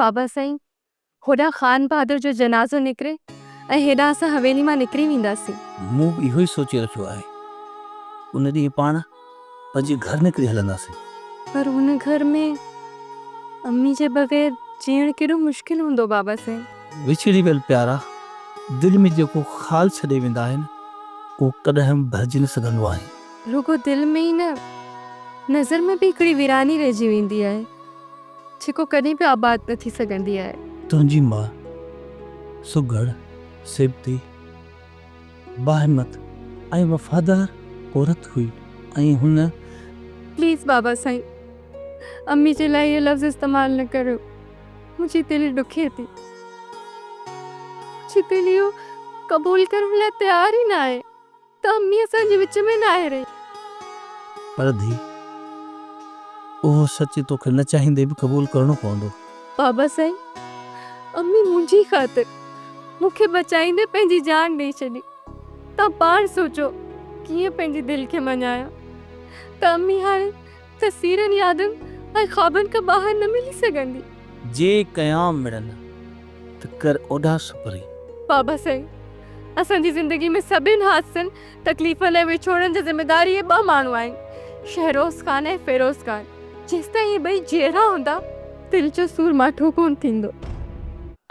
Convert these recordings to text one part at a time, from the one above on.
بابا سائين، هوڏانهن خان بهادر جو جنازو نڪري ۽ هيڏانهن اسان حويلي مان نڪري وينداسين. مون به اهو ئي سوچي رکيو آهي. ان ڏينهن پاڻ پنهنجي گهر نڪري هلنداسين. پر ان گهر ۾ امي جي بغير جيئڻ ڪيڏو مشڪل هوندو بابا سائين. وڇڙي ويل پيارا دل ۾ جيڪو خال ڇڏي ويندا آهن، اهو ڪڏهن به ڀرجي نه سگهندو آهي. رڳو دل ۾ ئي نه، نظر ۾ به هڪڙي ويراني رهجي ويندي آهي. جيڪو ڪڏهن به آباد نه ٿي سگهندي آهي. تنهنجي ماء سگهڙ، سيبتي، باهمت ۽ وفادار عورت هئي ۽ هن. پليز بابا سائين امي جي لاء اهي لفظ استعمال نه ڪريو منهنجي دل ڏکي ٿي. منهنجي دل اهو قبول ڪرڻ لاء تيار ئي ناهي. ته امي اسان جي وچ ۾ ناهي رهي. پر ڌيء، اهو سچ توکي نه چاهيندي به قبول ڪرڻو پوندو. بابا سائين، امي منهنجي خاطر مون کي بچائيندي پنهنجي جان ڏئي ڇڏي. توهان پاڻ سوچو ڪيئن پنهنجي دل کي مڃايان ته امي هاڻي تصويرن، يادن ۽ خوابن کان ٻاهر نه ملي سگهندي. جي ڪيام مڙن ته ڪر اوڏا سپرين. بابا سائين، اسان جي زندگي ۾ سڀن حادثن، تڪليفن ۽ وڇوڙن جا ذميدار اهي ٻه ماڻهو آهن، شهروز خان ۽ فيروز خان. جيستائين اهي ٻئي جيئرا هوندا، دل جو سور ماٺو ڪونه ٿيندو.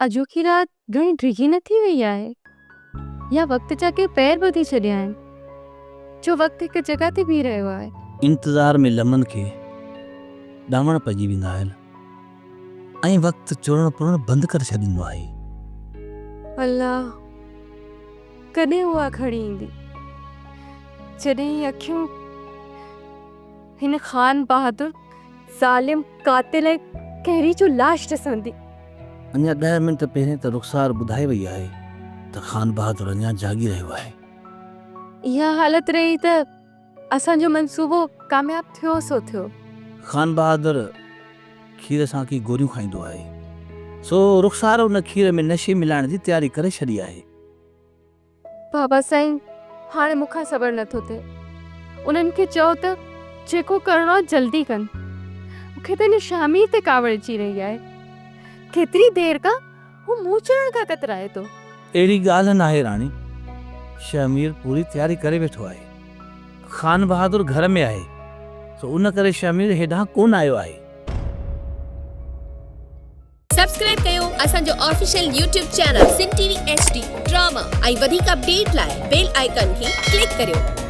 اڄوڪي رات گهڻي ڊگهي نه ٿي وئي آهي يا وقت جا ڪنهن پير ٻڌي ڇڏيا آهن، جو وقت هڪ جڳهه تي بيهي رهيو آهي. انتظار ۾ لمحن کي ڏانوڻ پئجي ويندا آهن. ۽ وقت چورڻ پورڻ بند ڪري ڇڏيندو آهي. الله ڪڏهن اها گهڙي ايندي جڏهن هي اکيون هن خان بهادر ظالم قاتل ۽ قهري جو لاش ڏسندي. اڃا ڏهه منٽ پهرين ته رخسار ٻڌائي وئي آهي ته خان بهادر اڃا جاڳي رهيو آهي. اها حالت رهي ته اسان جو منصوبو ڪامياب ٿيو سو ٿيو. خان بهادر کير سان ڪي گوريون کائيندو آهي، سو رخسار ان کير ۾ نشي ملائڻ جي تياري ڪري ڇڏي آهي. بابا سائين، هاڻي مون کان صبر نه ٿو ٿئي. انهن کي چئو ته جيڪو ڪرڻو آهي جلدي ڪن. مون کي ته هن شاهمير تي ڪاوڙ اچي رهي آهي. ڪيتري دير کان هو منهن چڙهڻ کان ڪترائي ٿو. اهڙي ڳالهه ناهي راڻي، شهمير پوري تياري ڪري ويٺو آهي. خان بهادر گهر ۾ آهي، سو ان ڪري شهمير هيڏانهن ڪونه آيو آهي. سبسڪرائب ڪيو اسان جو official YouTube channel Sindh T V H D drama ۽ وڌيڪ اپڊيٽ لاء بيل آئيڪان کي ڪلڪ ڪريو.